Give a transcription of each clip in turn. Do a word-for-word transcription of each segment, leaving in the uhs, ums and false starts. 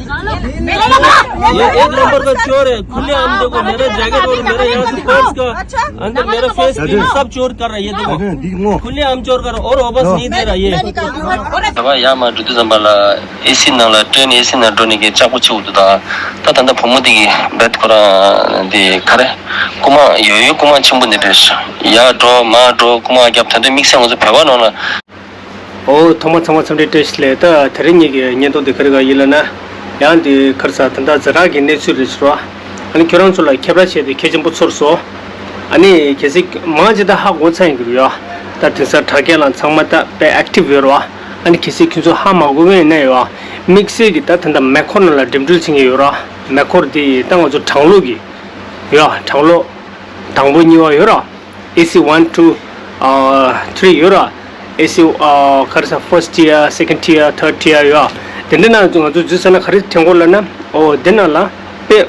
ये एक नंबर का चोर है, खुलेआम देखो, मेरा जैकेट और मेरा यहाँ से पर्स का अंदर मेरा फेस क्रीम सब चोर कर रहा है। ये देखो, खुलेआम चोर कर रहा है और वापस नहीं दे रहा ये। ད་བ་ཡར་མར་འགྲོ་དུས་ཙམ་པ་ལ་ཨེ་སི་ནང་ལ་ཊེན་ཨེ་སི་ནང་འགྲོ་ནས་ཀྱི་ལྕགས་པོ་ཆེ་འུ་དུ་དང་། ད་ད་ལྟ་བུ་མོ་འདི་གི་བེད་ཁོ་རང་འདི་ག་རེ། རྐུ་མ་ཡོད་ཡོད་རྐུ་མ་ཆེན་པོ་འདི་འདྲ་ཡར་འགྲོ་མར་འགྲོ་རྐུ་མ་རྒྱབ་ད་ལྟ་དམིགས་བསལ་ང་ཚོ་བོད་པ་ནང་ལ། ཨོ་ཐོག་མ་ཚང་མ་འཚམས་འདྲི་བཀྲ་ཤིས་བདེ་ལེགས། ད་དེ་རིང་ངེད་ཀྱི་བརྙན་ཐུང་འདི་ག་རེ་ག་ཡིན་ལབ་ན། ཡང་འདི་ག་རེ་ཟ་ད་ལྟ་ཛ་དྲག་གི་གནས་ཚུལ་རེད་ཟེར་བ། ཨ་ནི་ཁྱོད་རང་ཚོ་ལ་ཁྱབ་བསྒྲགས་བྱས་ཏེ་གལ་ཆེན་པོ་ཚོར་སོང་། ཨ་ནི་གལ་སྲིད་མང་ཆེ་ད་ཧ་གོ་ཚར་ཡིན་གྱི་རེད་ཡ། ད་དེང་སང་དྲ་རྒྱ་ལ་ཚང་མ་ད་དཔེ་ཨེག་ཊིབ་ཡོད་རེད་བ། ཨ་ནི་གལ་སྲིད་ཁྱོད་ཚོ་ཧ་མ་གོ་མཁན་ཡིན་ན་ཡོད་བ། དམིགས་བསལ་གྱི་ད་ད་ལྟ་མེ་འཁོར་ནང་ལ་འགྲིམ་འགྲུལ་བྱེད་མཁན་ཡོད་རེད་བ། མེ་འཁོར་དེ་ད་ང་ཚོ་གྲང་གློག་གི་ཡོད་ཡ། གྲང་གློག་དང་པོ་གཉིས་པ་ཡོད་རེད་བ། ཨེ་སི་ཝན་ཊུ་ཨ་ཐི་རི་ཡོད་ར། ཨེ་སི་ཨ་ག་རེ་ཟ་ཕར་སི་ཊི་ཊི་ཡར་སེ་ཀེན་ཌི་ཊི་ཡར་ཐར་ཌི་ཊི་ཡར་ཡོད། དེ་འདྲ་ན་ང་ཚོ་འཛུལ་ས་ན་ག་རེ་དྲན་གོ་ལབ་ན། ཨོ་དེ་ནང་ལ་དཔེ་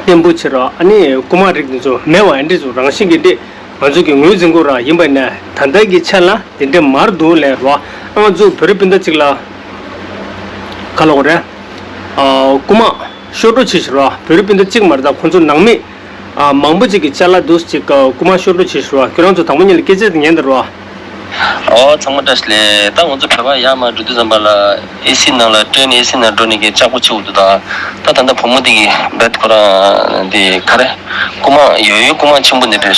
བརྟན་པོ་ཆེ་ར། ཨ་ནི་རྐུ་མ་རིགས་འདི་ཚོ་མེད་པ་འདི་ཚོ་རང་བཞིན་གྱིས་འདི་ང་ཚོ་གི་ངོས་འཛིན་གོ་ར། ཡིན་པ་ན་ད་ལྟ་གི་ཆ་ལ་དེ་འདྲ་མར་འདུག་ལས་ར། ཨ་ང་ཚོ་བོད་རིགས་སྤུན་ཟླ་གཅིག་ལ་ག་ལབ་དགོས་རེད། ཨ་རྐུ་མ་ཤོར་འགྲོ་ཆེ་ཆེ་ར། བོད་རིགས་སྤུན་ཟླ་གཅིག་མ་རེད། ད་ཁོང་ཚོ་ནང་མི། ཨ་མང་པོ་ཅིག་གི་ཅ་ལག་འདུག་ཅིག་རྐུ་མ་ཤོར་འགྲོ་བྱེད་ཤོར་བ། ཁྱོད་རང་ཚོ་དང་པོ་ཉིད་ལ་སྐད་ཆ་དེ་ཉན་དང་རོ། ཨོ་ཚང་མ་བཀྲ་ཤིས་བདེ་ལེགས། ད་ང་ཚོ་བོད་པ་ཡར་མར་འགྲོ་དུས་ཙམ་པ་ལ་ཨེ་སི་ནང་ལ་ཊེན་ཨེ་སི་ནང་འགྲོ་ནས་ཀྱི་ལྕགས་པོ་ཆེ་འུ་དུ་དང་། ད་ད་ལྟ་བུ་མོ་འདི་གི་བེད་ཁོ་རང་འདི་ག་རེ། རྐུ་མ་ཡོད་ཡོད་རྐུ་མ་ཆེན་པོ་འདི་འདྲ་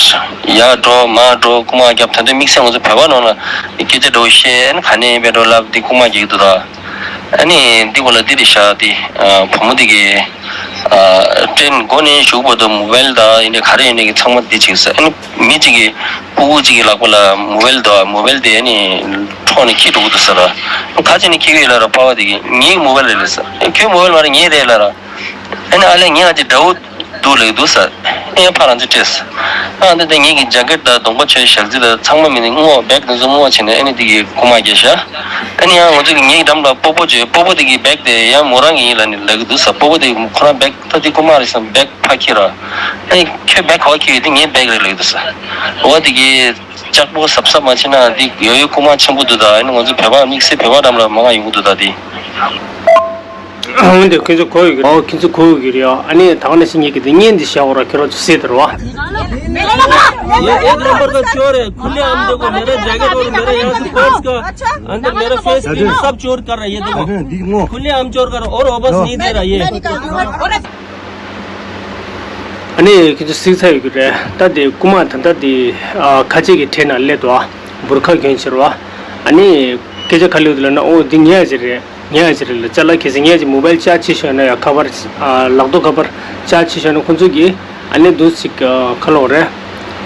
ཡར་འགྲོ་མར་འགྲོ་རྐུ་མ་རྒྱབ་ད་ལྟ་དམིགས་བསལ་ང་ཚོ་བོད་པ་ནང་ལ་སྐད་ཆ་འདྲ་བོ་བཤད་ན་ག་ནས་བེད་འགྲོ་ལབ་འདི་རྐུ་མ་རྒྱག་གི་འདུག་ད། ཨ་ནི་འདི་གོ་ལ་འདི་རེད་ཤག་འདི་བུ་མོ་འདི་གི་ཨ་ཊེན་འགོ་ནས་གཞུག་བར་དུ་མོ་བེལ་དང་ཡིན་ནའི་ག་རེ་ཡིན་ནའི་གི་ཚང་མ་འདི་བྱེད་ས། ཨ་ནི་མི་གཅིག་གི་སྤུ་གུ་གཅིག་གི་ལག་པ་ལ་མོ་བེལ་དང་མོ་བེལ་དེ་ཨ་ནི་འཕྲོག་ནས་ཁྱེར་འགྲོ་གི་འདུག་ཟེར་ར། ག་བྱས་ནས་ཁྱེར་གི་ཡོད་ལབ་ར། པ་ཕ་དེ་གི་ངའི་མོ་བེལ་རེད་ལབ་ཟེར། ཨེ་ཁྱོའི་མོ་བེལ་མ་རེད་ངའི་རེད་ལབ་ར། ཨ་ནི་ཨ་ལས་ངའི་ཨ་ཅེ་དགྲ་བོ་འདུག་ལབ་ཀྱི་འདུག་ཟེར། ཨེ་ཕ་རང་ཚོས་སྤྲད་ཟེར། ཨ་འདི་ལྟ་ངེད་ཀྱི་ཇ་ཀེཊ་དང་གདོང་པ་ཆོས་ཞག་རྩི་དང་ཚང་མ་མི་ནི་སྔོ་བེག་འདི་ཚོ་སྔོ་བྱས་ནས་ཨ་ནི་འདི་གི་རྐུ་མ་རྒྱག་ཤག་ཨ་ནི་ཡང་ང་ཚོ་གི་ངེད་ཀྱི་འགྲམ་ལ་སྤོ་བོ་བྱོས། སྤོ་བོ་འདི་གི་བེག་དེ་ཡང་མོ་རང་གི་ཡིན་ལབ་ནས་ལབ་ཀྱི་འདུག་ཟེར། སྤོ་བོ་འདི་ཁོ་རང་བེག་ད་འདི་རྐུ་མ་རེད་ཟེར་བེག་ཕར་འཁྱེར་ར། ཨ་ནི་ཁྱོད་བེག་ག་པར་འཁྱེར་ཡོད། འདི་ངའི་བེག་རེད་ལབ་ཀྱི་འདུག་ཟེར། འོ་འདི་གི་ལྕགས་པོ་གཟབ་གཟབ་མ་བྱས་ན་འདི་ཡོད་ཡོད་རྐུ་མ་ཆེན་པོ་འདུག་ད། ཨ་ནི་ང་ཚོ་བོད་པ་དམིགས་བསལ་བོད་པ་འགྲམ་ལ་མང་ང་ཡོང་གི་འདུག་ད་འདི། འོན་ཏེ་ཁྱོད་ཚོ་གོ་ཡོད་ཀྱི་རེད། ཨོ་ཁྱོད་ཚོ་གོ་ཡོད་ཀྱི་རེད། ཨ་ནི་ད་ག་ནང་བཞིན་ངེད་ཀྱི་དེ་བརྙན་འདི་བཞག་འོ་ར། ཁྱོད་རང་ཚོ་གཟིགས་དང་རོ། ये एक नंबर का चोर है, खुलेआम देखो, मेरा जैकेट और मेरा यहाँ से पर्स का अंदर मेरा फेस क्रीम सब चोर कर रहा है। ये देखो, खुलेआम चोर कर रहा है और वापस नहीं दे रहा है। ཨ་ནི་ཁྱོད་ཚོ་གཟིགས་ཚར་ཡོད་ཀྱི་རེད། ད་དེ་རྐུ་མ་ད་ལྟ་དེ་ཨ་ཁ་ཆེ་གི་གྲས་ནང་སླེབས་འདུག་ཨ། འབུར་ཁ་གྱོན་བྱས་རོ། ཨ་ནི་སྐད་ཆ་ག་ལབ་འདུག་ལབ་ན། ཨོ་འདི་ཉལ་ཅིག་རེད། ཉལ་ཅིག་རེད་ལ། ཅ་ལག་གལ་སྲིད་ཉལ་ཅིག་མོ་བེལ་ཅག་ཆེ་ཤོས་ན་ཡ་ཁ་པར་ཨ་ལག་ཐོག་ཁ་པར་ཅག་ཆེ་ཤོས་ན་ཁོང་ཚོ་གིས་ཨ་ནི་འདུག་ཅིག་ཁ་ལོག་རེད།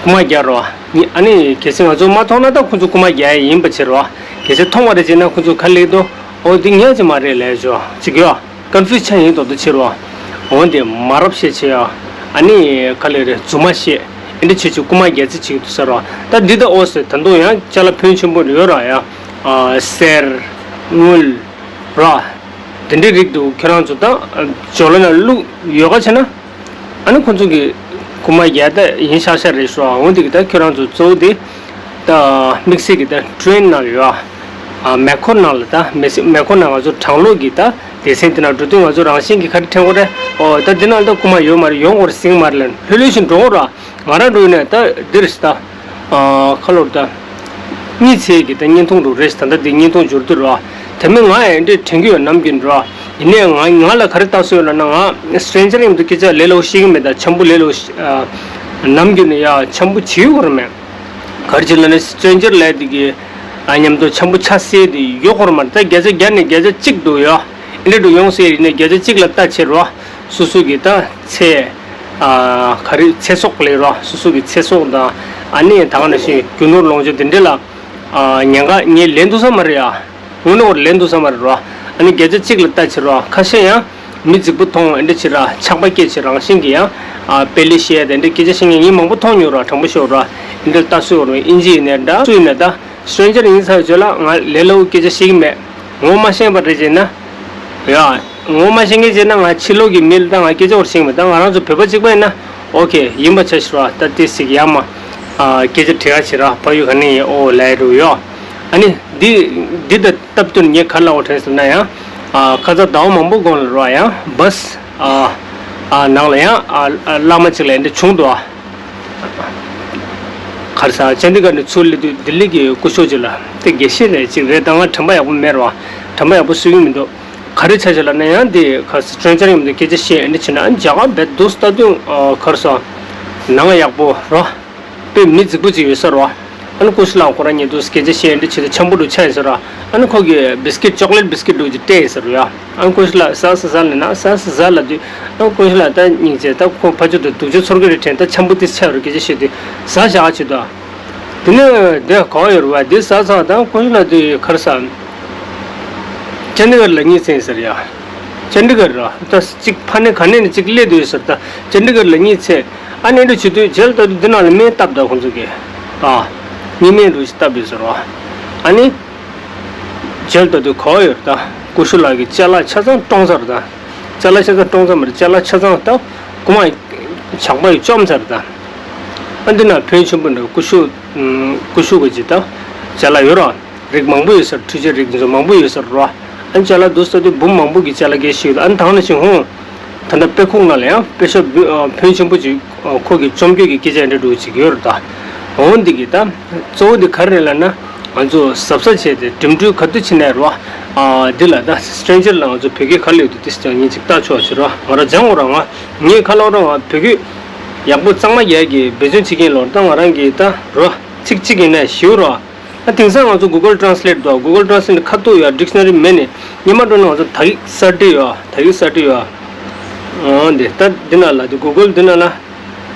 རྐུ་མ་རྒྱག་རོ། ཨ་ནི་གལ་སྲིད་ང་ཚོ་མ་མཐོང་ན་ད་ཁོང་ཚོ་རྐུ་མ་རྒྱག་ཡ་ཡིན་པ་བྱེད་རོ། གལ་སྲིད་མཐོང་བ་རེད་བྱས་ན་ཁོང་ཚོ་ཁ་ལེགས་དོ། ཨོ་འདི་ཉལ་ཅིག་མ་རེད་ལབ་ཞོ་ཅིག་ཡོ། ཀོན་ཕུ་ཡུ་ཛི་ཆགས་ཡིན་མདོག་མདོག་བྱེད་རོ། འོན་ཏེ་མ་རབས་བཤད་བྱེད་ཡ། ཨ་ནི་ག་ལེ་རེད། རྫུན་མ་བཤད། ཨེ་འདྲ་བྱེད་བྱེད་རྐུ་མ་རྒྱག་རྩིས་བྱེད་ཀྱི་འདུག་ཟེར་རོ། ད་འདི་ད་ཨོ་ཟེར། ད་དུང་ཡང་ཅ་ལག་ཕོན་ཆེན་པོ་ཡོད་ར་ཡ། ཨ་གསེར། དངུལ། ར། དེ་འདྲའི་རིགས་འདུག་ཁྱོད་རང་ཚོ་ད་ཇོ་ལ་ན་བླུག་ཡོད་ག་བྱས་ན། ཨ་ནི་ཁོང་ཚོ་གི་རྐུ་མ་རྒྱག་ད་ཡིན་ཤག་ཤག་རེད་ཤག་འོན་ཏེ་གི་ད་ཁྱོད་རང་ཚོ་གཙོ་བོ་དེ་ད་དམིགས་བསལ་གི་ད་ཊེན་ནང་ལ་ཡོད་ཨ། མེ་འཁོར་ནང་ལ་ད་མེ་སི་མེ་འཁོར་ནང་ང་ཚོ་གྲང་གློག་གི་ད་སྡེ་ཚན་དེ་ནང་འགྲོ་དུས་ང་ཚོ་རང་བཞིན་གི་ག་རེ་དྲན་གོ་རེད། ཨོ་ད་འདི་ནང་ད་རྐུ་མ་ཡོད་མ་རེད། ཡོང་གོ་རེད་ཟིན་མ་རེད་ལབ་ལྷོད་ལྷོད་བཞིན་འགྲོ་གོ་ར། ང་རང་འགྲོ་ཡིན་ན་ད་འདིར་ད། ཨ་ཁ་ལོར་ད། གཉིས་ཚེས་ཀྱི་ད་བརྙན་ཐུང་རུ་རེད། ད་ལྟ་འདི་བརྙན་ཐུང་འབྱོར་དུས་ར། དེ་མིན་ང་ཡང་འདྲེ་དྲན་གྱི་ཡོད་ནམ་རྒྱུན་ར། ཡིན་ནའི་ང་ང་ལ་ག་རེ་ལྟ་སྲོལ་ཡོད་ལབ་ན། ང་སི་ཊེན་ཇར་མཉམ་དུ་སྐད་ཆ་ལས་སླ་པོ་བཤད་ཀྱི་མེད། ད་འཆམ་པོ་ལས་སླ་པོ་ཤ་ཨ་ནམ་རྒྱུན་ནས་ཡ་འཆམ་པོ་བྱེད་ཀྱི་ཡོད་རེད་མེད། ག་རེ་བྱེད་ལབ་ན་སི་ཊེན་ཇར་ལབ་དེ་གི་ཨ་མཉམ་དུ་འཆམ་པོ་ཆགས་སྲིད་དེ་ཡོད་ཀྱི་རེད་མ་རེད། ད་བརྒྱ་ཆ་བརྒྱ་ནས་བརྒྱ་ཆ་གཅིག་འདུག་ཡ། ཨེ་འདྲ་འདྲ་ཡོང་སྲིད་ཡིན་ནའི་བརྒྱ་ཆ་གཅིག་ལ་ལྟ་བྱེད་རོགས། སོ་སོ་གི་ད་ཚེ། ཨ་ག་རེ་ཚེ་སྲོག་ལས་རོགས། སོ་སོ་གི་ཚེ་སྲོག་དང་། ཨ་ནི་ད་ག་ནང་བཞིན་རྒྱུ་ནོར་ལོངས་སྤྱོད་དེ་འདྲ་ལ། ཨ་ཉེན་ཁ་ངས་ལེན་ཐུབ་ས་མ་རེད་ཡ། དངོས་གནས་ཁོ་རང་ལེན་ཐུབ་ས་མ་རེད་རོགས། ཨ་ནི་བརྒྱ་ཆ་གཅིག་ལ་ལྟ་བྱེད་རོགས། ཁ་ཤས་ཡང་མི་རྫིག་པོ་མཐོང་ཨེ་འདྲ་བྱེད་ར། ཆགས་པ་སྐྱེ་བྱེད་རང་བཞིན་གྱི་ཡང་། ཨ་དཔེ་ལེགས་བཤད་དེ་འདྲ་སྐད་ཆ་བཤད་མཁན་ངས་མང་པོ་མཐོང་མྱོང་ར། དྲང་པོ་ཤོད་ར། ཨེ་འདྲ་ལྟ་སྲོལ་ཡོད་ར། ཨིན་ཇི་ཡིན་ནའི་འདྲ་སུ་ཡིན་ནའི་འདྲ། སི་ཊེན་ཇར་ཡིན་ཚར་བའི་རྗེས་ལ་ང་ལས་སླ་པོ་སྐད་ཆ་བཤད་ཀྱི་མེད། ངོ་མ་ཤེས་པ་རེད་བྱས་ན། ཡ། ངོ་མ་ཤེས་མཁན་བྱས་ན་ང་ཕྱི་ལོགས་ཀྱི་མི་ལ་ད་ང་སྐད་ཆ་བོར་ཤེས་མེད། ད་ང་རང་ཚོ་བོད་པ་གཅིག་པ་ཡིན་ན་ཨོ་ཁེ་ཡིན་པ་ཆ་ཤི་ར། ད་དེ་ཟིག་ཡ་མ། ཨ་སྐད་ཆ་དྲི་ཡ་བྱེད་ར། ཕ་ཡུལ་ག་ནས་ཡིན་ཨོ་ལབ་ཡ་རུ་ཡོ། ཨ་ནི་འདི་འདི་ད་སྟབས་བསྟུན་ངས་ག་ལབ་དགོས་དྲན་སོང་ན་ཡང་། ཨ་ཁ་ཚ་ཟླ་བ་མང་པོ་གོང་ལ་རོ་ཡང་བཱས་ཨ་ཨ་ནང་ལ་ཡང་ཨ་ཨ་བླ་མ་གཅིག་ལ་འདི་བྱུང་འདུག་ཨ། ག་རེ་ཟ་ཅན་དི་གར་ནས་ཚུར་སླེབས་དུས་ལྡི་ལི་གི་སྐུ་ཞབས་ཅིག་ལ་དེ་དགེ་བཤེས་རེད་ཅིག་རེད། ད་ང་དྲན་པ་ཡག་པོ་མེད་རོ། དྲན་པ་ཡག་པོ་གསོ་གི་མི་འདུག་ག་རེ་ཆ་ཆ་ལ་ན་ཡང་དེ་ག་སི་ཊྲེན་ཇར་ཡིན་མི་འདུག་སྐད་ཆ་བཤད་འདི་བྱས་ན་ཨ་ནི་རྒྱ་གར་བས་འདུག་ལྟ་དུས་ཨ་ག་རེ་ཟ་ནང་ཡག་པོ་རོ། དཔེ་མི་རྫིག་པོ་ཅིག་ཡོད་ས་རེད་བ། ཨ་ནི་ཀུ་ཤུ་ལགས་ཁོ་རང་ཉིད་དུ་སྐད་ཆ་བཤད་འདི་བྱེད་དུ་འཆམ་པོ་འདུག་ཆ་ཡིན་ས་རེད་བ། ཨ་ནི་ཁོ་གིས་བིས་ཀིཊ་ཅོག་ལེཊ་བིས་ཀིཊ་འདུག་ཅིག་སྤྲད་ཡིན་ས་རེད་བ། ཨ་ནི་ཀུ་ཤུ་ལགས་ཟ་ཟ་ཟ་ལབ་ན་ཟ་ཟ་ཟ་ལབ་དུས་ཨ་ནི་ཀུ་ཤུ་ལགས་ད་སྙིང་རྗེ་ད་ཁོ་ཕ་ཆོས་དུ་སྡུག་ཅག་ཚོར་གི་རེད་དྲན་ད་འཆམ་པོ་དེ་ཆ་རུ་སྐད་ཆ་བཤད་དུས་ཟ་བཞག་བྱེད་དོ། དེ་ནས་དེ་གོ་ཡོད་རེད་བ། དེ་ཟ་ཚར་ད་ཀུ་ཤུ་ལགས་དེ་ག་རེ་ཟ། ཅན་དི་གར་ལ་གཉིས་ཚན་ཟེར་ཡ། ཅན་དི་གར་ར་ད་གཅིག་ཕ་ནས་ག་ནས་ནས་གཅིག་སླེབས་དུས་ཟེར་ད་ཅན་དི་གར་ལ་གཉིས་ཚན། ཨ་ནི་འདྲ་བྱེད་དུས་རྗེས་ལ་ད་དུ་འདི་ནང་ལ་སྨན་བཏབ་ད་ཁོང་ཚོ་གིས་ཨ་གཉིས་སྨན་འདྲ་ཞིག་བཏབ་ཡོད་ཟེར་བ། ཨ་ནི་རྗེས་ལ་ད་དུ་གོ་ཡོད་ད་ཀུ་ཤུ་ལགས་ཀྱི་ཅ་ལག་ཆ་ཚང་བཀྲོངས་ཚར་ད། ཅ་ལག་ཆ་ཚང་བཀྲོངས་ཚར་མ་རེད། ཅ་ལག་ཆ་ཚང་ད་རྐུ་མ་ཇག་པ་ཡིས་བཅོམ་ཚར་ད། ཨ་འདི་ན་ཕོན་ཆེན་པོ་འདྲ་ཀུ་ཤུ་ཀུ་ཤུ་གི་ཅི་ད་ཅ་ལག་ཡོད་ར། རིགས་མང་པོ་ཡོད་ས་རེད། འཕྲུལ་ཆས་རིགས་འདི་ཚོ་མང་པོ་ཡོད་ས་རེད་ར། ཨ་ཅ་ལག་འདུག་ས་དེ་འབུམ་མང་པོ་གི་ཅ་ལག་སྐྱེལ་ཤེས་ཡོད། ཨ་ནི་དང་ནས་ཤིང་ཧོང་། ད་ལྟ་དཔེ་ཁུག་ནང་ལ་ཡང་དཔེ་ཤོག་འབུ་ཕོན་ཆེན་པོ་ཅིག་ཁོ་གི་བཅོམ་རྒྱུ་གི་སྐད་ཆ་འདྲ་འདྲ་ཅིག་ཡོད་རེད་ད། འོ་འདི་གི་ད་གཙོ་བོ་འདི་ག་རེ་རེད་ལབ་ན་ང་ཚོ་གཟབ་གཟབ་བྱས་ཏེ་འགྲིམ་འགྲུལ་ག་དུས་ཕྱིན་ནས་རེད་བ། འདི་ལ་ད་སི་ཊྲེན་ཇར་ལ་ང་ཚོ་བོད་སྐད་ག་ལབ་ཡོད་དུས་དེ་ཅང་ཉིན་གཅིག་ལྟ་ཆོག་ཟེར་བ། ང་རང་སྦྱང་འོ་ར་ང་ངས་ག་ལབ་ར་ང་བོད་སྐད་ཡག་པོ་གཙང་མ་རྒྱག་གི་འབད་བརྩོན་བྱེད་ཀྱིན་ལོར་ད་ང་རང་གི་ད་རོ་ཚིག་གཅིག་ཡིན་ན་ཞིའུ་རོ། ཨ་དེང་སང་ང་ཚོ་Google Translate་འདུག Google Translate་ཁ་ཐུག་ཡོད། Dictionary་མེད་ནས་རྙེད་མ་འགྲོ་ན་ང་ཚོ་དག་ཡིག་གསར་བྲིས་ཡོད། དག་ཡིག་གསར་བྲིས་ཡོད། འོ་འདི་ད་འདི་ན་ལ་འདི་Google་འདི་ན་ལ་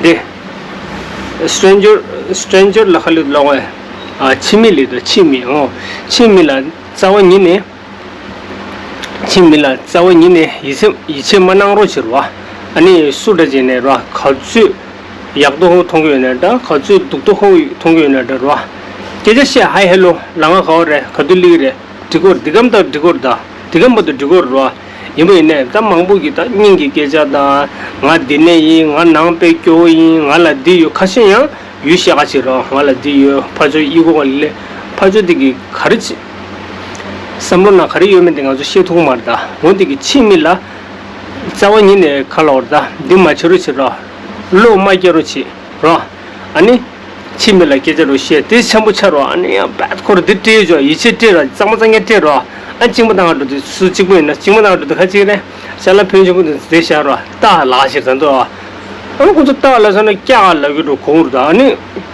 འདི་stranger stranger་ལ་ཁ་ལུད་ལོག་བས་ཨ་ཕྱི་མི་ལི་དང་ཕྱི་མི་འོ་ཕྱི་མི་ལ་རྩ་བ་ཉིད་ནས་ཕྱི་མི་ལ་རྩ་བ་ཉིད་ནས་ཡིད་ཆེས་ཡིད་ཆེས་མ་གནང་རོགས་བྱེད་རོགས། ཨ་ནི་སུ་འདྲ་བྱས་ནས་རོགས་ག་ཚོད་ཡག་ཏུ་ཧོ་མཐོང་གི་ཡོད་ན་འདྲ་ག་ཚོད་སྡུག་ཏུ་ཧོ་མཐོང་གི་ཡོད་ན་འདྲ་རོགས། སྐད་ཆ་བཤད་ཧའི་ཧེ་ལོ་ལ་ང་ག་བ་རེད་ག་དུས་ལིག་རེད་འགྲིག་གོ་འདི་གམ་དང་འགྲིག་གོ་ད་འདི་གམ་པ་དུ་འགྲིག་གོ་རོགས། ཡིན་པ་ཡིན་ནས་ད་མང་པོ་གི་ད་སྙིང་གི་སྐད་ཆ་དང་ང་འདི་ནས་ཡིན་ང་ནང་པའི་སྐྱོ་བོ་ཡིན་ང་ལ་འདི་ཡོད་ཁ་ཤས་ཡང་ཡུལ་ཤེས་ཁ་ཅིག་རོགས་ང་ལ་འདི་ཡོད་ཕ་ཆོས་ཡི་གོ་ག་ལེ་ཕ་ཆོས་འདི་གི་ག་རེ་བྱེད། བསམ་བློ་ནང་ག་རེ་ཡོད་མེད་དེ་ང་ཚོ་ཤེས་ཐུབ་ཀྱི་མ་རེད་ད། འོ་འདི་གི་ཕྱི་མི་ལ་རྩ་བ་ཉིད་ནས་ཁ་ལོ་རེད་ད། འདི་མ་བྱེད་རོགས་བྱེད་རོགས། བློ་མ་སྐྱེ་རོགས་བྱེད་རོགས། ཨ་ནི་ཕྱི་མི་ལ་སྐད་ཆ་རོགས་བཤད་དེ་ཆེན་པོ་ཆགས་རོགས། ཨ་ནི་ཡང་བད་ཁོ་ར་འདི་སྤྲད་ཡོད་ཅོག་ཡིད་ཆེས་སྤྲད་རོགས་གཙང་མ་གཙང་རྐྱང་སྤྲད་རོགས། ཨ་གཅིག་མ་བཏང་འགྲོ་དུས་སུ་གཅིག་པོ་ཡིན་ན་གཅིག་མ་བཏང་འགྲོ་དུས་ཁ་གཅིག་རེད། ཤ་ལ་ཕོན་ཆེན་པོ་འདི་བཟོས་བཞག་རོགས་ལྟ་ལག་ཞིག་ད་འདུག་ཨ་ནི་ཁོ་ཚོ་ལྟ་ལ་ཟ་ན་སྐྱག་ལབ་ཀྱི་འགྲོ་གོང་རུ་ད་ཨ་ནི་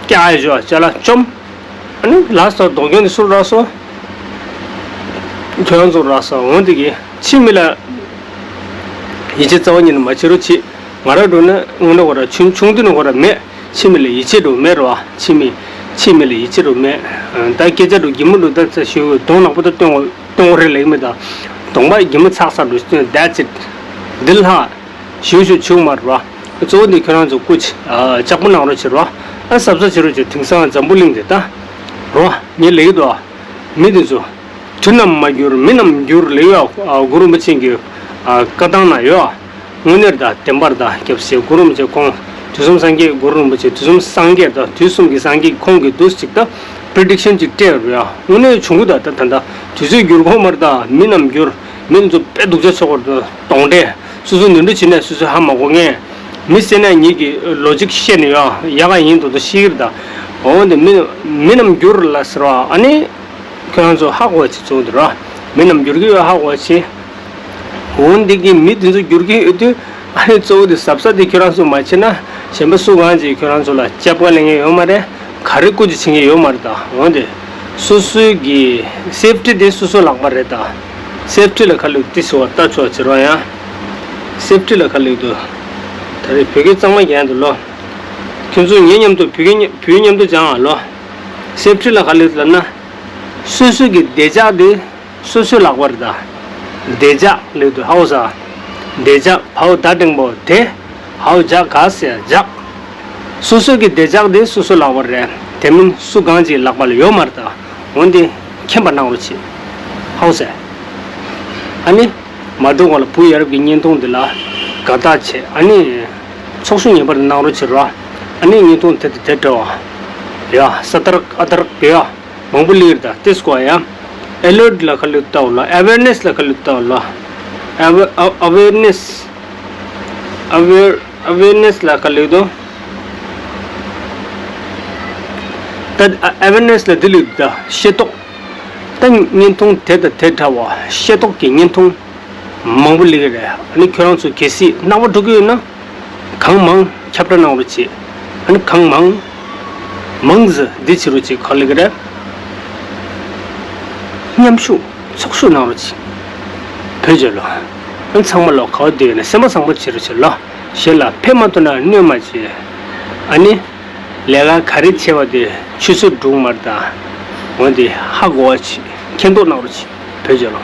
སྐྱག་ཡོད་ཅོག་ཤ་ལ་བཅོམ། ཨ་ནི་ལགས་སོ་རྡོག་རྒྱན་དེ་སུར་རག་སོ། ཁྱོད་རང་ཚོར་རག་སོ་འོང་དེ་གི་ཕྱི་མི་ལ་ཡིད་ཆེས་རྩ་བ་ཉིད་ནས་མ་བྱེད་རོགས་བྱེད། ང་རང་འགྲོ་ན་དངོས་གནས་ཁོ་ར་ཆུང་ཆུང་དུས་ནས་ཁོ་ར་མེད། ཕྱི་མི་ལ་ཡིད་ཆེས་འགྲོ་མེད་རོ། ཕྱི་མི་ཕྱི་མི་ལ་ཡིད་ཆེས་འགྲོ་མེད། ད་སྐད་ཆ་འགྲོ་གི་མི་འགྲོ་ད་ཚ་ཞུ་གདོང་ནག་པོ་ད་སྟོན་འོ་སྟོན་འོ་རེད་ལེགས་མེད་ད། གདོང་པ་གི་མི་ཚག་ཚག་འགྲོ་སྟོན་that's it། འདི་ལྷག་ཞུ་ཞུ་ཆུང་མ་རེད་བ། གཙོ་བོ་འདི་ཁྱོད་རང་ཚོ་སྐུ་ཅི་ལྕགས་པོ་གནང་རོགས་བྱེད་རོགས། ཨ་གཟབ་གཟབ་བྱེད་རོགས་བྱེད། དེང་སང་འཛམ་བུ་གླིང་འདི་ད་རོ་ངས་ལེགས་འདུག་མི་འདི་ཚོ་དུས་ནམ་མ་འགྱུར་མི་ནམ་འགྱུར་ལེགས་ཡོད། གུ་རུ་མི་ཆེན་གྱི་བཀའ་ཐང་ན་ཡོད། དངོས་གནས་ད་བདེན་པར་ད་སྐྱབས་སེ་གུ་རུ་མི་ཆེན་ཁོང་དུས་གསུམ་སངས་རྒྱས་གུ་རུ་རིན་པོ་ཆེ་དུས་གསུམ་སངས་རྒྱས་ད་དུས་གསུམ་གྱི་སངས་རྒྱས་ཁོང་གི་འདུག་ཅིག་ད་པི་རི་ཌིག་ཤན་ཅིག་སྤྲད་རོགས་ཡ། དངོས་གནས་བྱུང་གི་ད་ད་ད་ད་དུས་ཚོད་འགྱུར་གོ་མ་རེད་ད། མི་ནམ་འགྱུར་མི་ཚོ་དཔེ་སྡུག་ཅག་ཆོག་གོ་ད་གདོན་འདྲེ། སོ་སོ་ནོར་འཁྲུལ་བྱེད་ནས་སོ་སོ་ཧ་མ་གོ་ངས། མི་ཟེར་ན་ཉིད་ཀྱི་ལོ་ཇིག་བཤད་ནས་ཡོད་ཡག་ག་ཡིན་འདུག་ད་ཤེས་ཀྱི་རེད་ད། འོ་འདི་མི་མི་ནམ་འགྱུར་ལ་ཟེར་བ་ཨ་ནི། ཁྱོད་རང་ཚོ་ཧ་གོ་བ་ཆེ་ཚོགས་འདི་ར། མི་ནམ་འགྱུར་གྱི་ཡོད་ཧ་གོ་བ་ཆེ། འོ་འདི་གི་མི་འདི་ཚོ་འགྱུར་གྱི་ཡོད་དུས་ཨ་ནི་གཙོ་བོ་འདི་གཟབ་གཟབ་འདི་ཁྱོད་རང་ཚོ་མ་བྱེད་ན་གཞན་པ་སུ་གང་ཅིག་ཁྱོད་རང་ཚོ་ལ་སྐྱབས་ཀ་ལེན་མཁན་ཡོད་མ་རེད། ག་རེ་བཀོད་ཅིག་བྱེད་མཁན་ཡོད་མ་རེད་ད། འོ་འདི་སོ་སོའི་གི་སེབ་ཊི་འདི་སོ་སོ་ལག་པ་རེད་ད། སེབ་ཊི་ལ་ཁ་ལུག་འདི་ཟེར་བ་ལྟ་ཆོག་ཅེས་རོ་ཡང་། སེབ་ཊི་ལ་ཁ་ལུག་འདུག་ད་རེས་བོད་སྐད་གཙང་མ་རྒྱག་འདུག་ལོ། ཁྱོད་ཚོ་ངའི་མཉམ་དུ་བོད་སྐད་བོད་མཉམ་དུ་སྦྱང་ཨ་ལོ། སེབ་ཊི་ལ་ཁ་ལུག་ལབ་ན། སོ་སོ་གི་བདེ་འཇགས་འདི་སོ་སོའི་ལག་པར་གདའ། བདེ་འཇགས་ལབ་དུས་ཧའོ་ས། བདེ་འཇགས་བའོ་ད་འགྲེང་བུ་བདེ། ཧའོ་འཇགས་ག་ཟེར་འཇགས། སོ་སོ་གི་བདེ་འཇགས་འདི་སོ་སོའི་ལག་པར་རེད། དེ་མིན་སུ་གང་ཅིག་ལག་པ་ལ་ཡོད་མ་རེད་ད། འོན་ཏེ་མཁྱེན་པ་གནང་རོགས་བྱེད། ཧའོ་ས། ཨ་ནི། མ་འགྲོ་གོང་ལ་བུ་ཡ་རབས་ཀྱི་བརྙན་ཐུང་འདི་ལ་དགའ་རྟགས་བྱེད་ཨ་ནི། ཚོགས་ཞུགས་ངེས་པར་དུ་གནང་རོགས་བྱེད་རོགས། ཨ་ནི་བརྙན་ཐུང་དེ་དང་དེ་འདྲ་བ། ཡ་ས་ཏར་ཨ་ཏར་ཡ། མང་པོ་ལིར་དང་ཏེ་སྐོ་ཡང་ ཨེ་ལར་ཊི་ལ་ག་ལབ་ལྟ་བ་ལ། ཨ་ཝེར་ནེ་སི་ལ་ག་ལབ་ལྟ་བ་ལ། ཨ་ཝེར་ཨ་ཝེར་ནེ་སི། ཨ་ཝེར་ཨ་ཝེར་ནེ་སི་ལ་ག་ལབ་དོ། ད་ཨ་ཝེར་ནེ་སི་ལ་འདི་ལབ་ད་ཤེས་རྟོགས། ད་བརྙན་ཐུང་དེ་དང་དེ་འདྲ་བ་ཤེས་རྟོགས་ཀྱི་བརྙན་ཐུང་མང་པོ་སླེབས་ཀྱི་རེད། ཨ་ནི་ཁྱོད་རང་ཚོ་གལ་སྲིད་སྣང་བ་འགྲོ་གི་ཡོད་ན། གང་མང་ཁྱབ་བསྒྲགས་གནང་རོགས་བྱེད། ཨ་ནི་གང་མང་མང་ཙམ་འདི་བྱེད་རོགས་བྱེད། ག་ལབ་ཀྱི་རེད། མཉམ་ཞུགས་ཚོགས་ཞུགས་གནང་རོགས་བྱེད། བོད་ཇོ་ལོ། ཨ་ནི་ཚང་མ་ལོ་ག་བ་བསྡད་ཡོད་ན་སེམས་པ་བཟང་པོ་བྱེད་རོགས་བྱེད་ལོ། གཞན་ལ་ཕན་མ་ཐོགས་ན་གནོད་མ་བྱེད། ཨ་ནི་ལས་ཀ་ག་རེ་བྱས་པ་དེ་ཆུད་ཟོས་སྒྲུག་མ་རེད་ད། འོན་ཏེ་ཧ་གོ་བ་བྱེད། མཁྱེན་རྟོགས་གནང་རོགས་བྱེད། བོད་ཇོ་ལོ།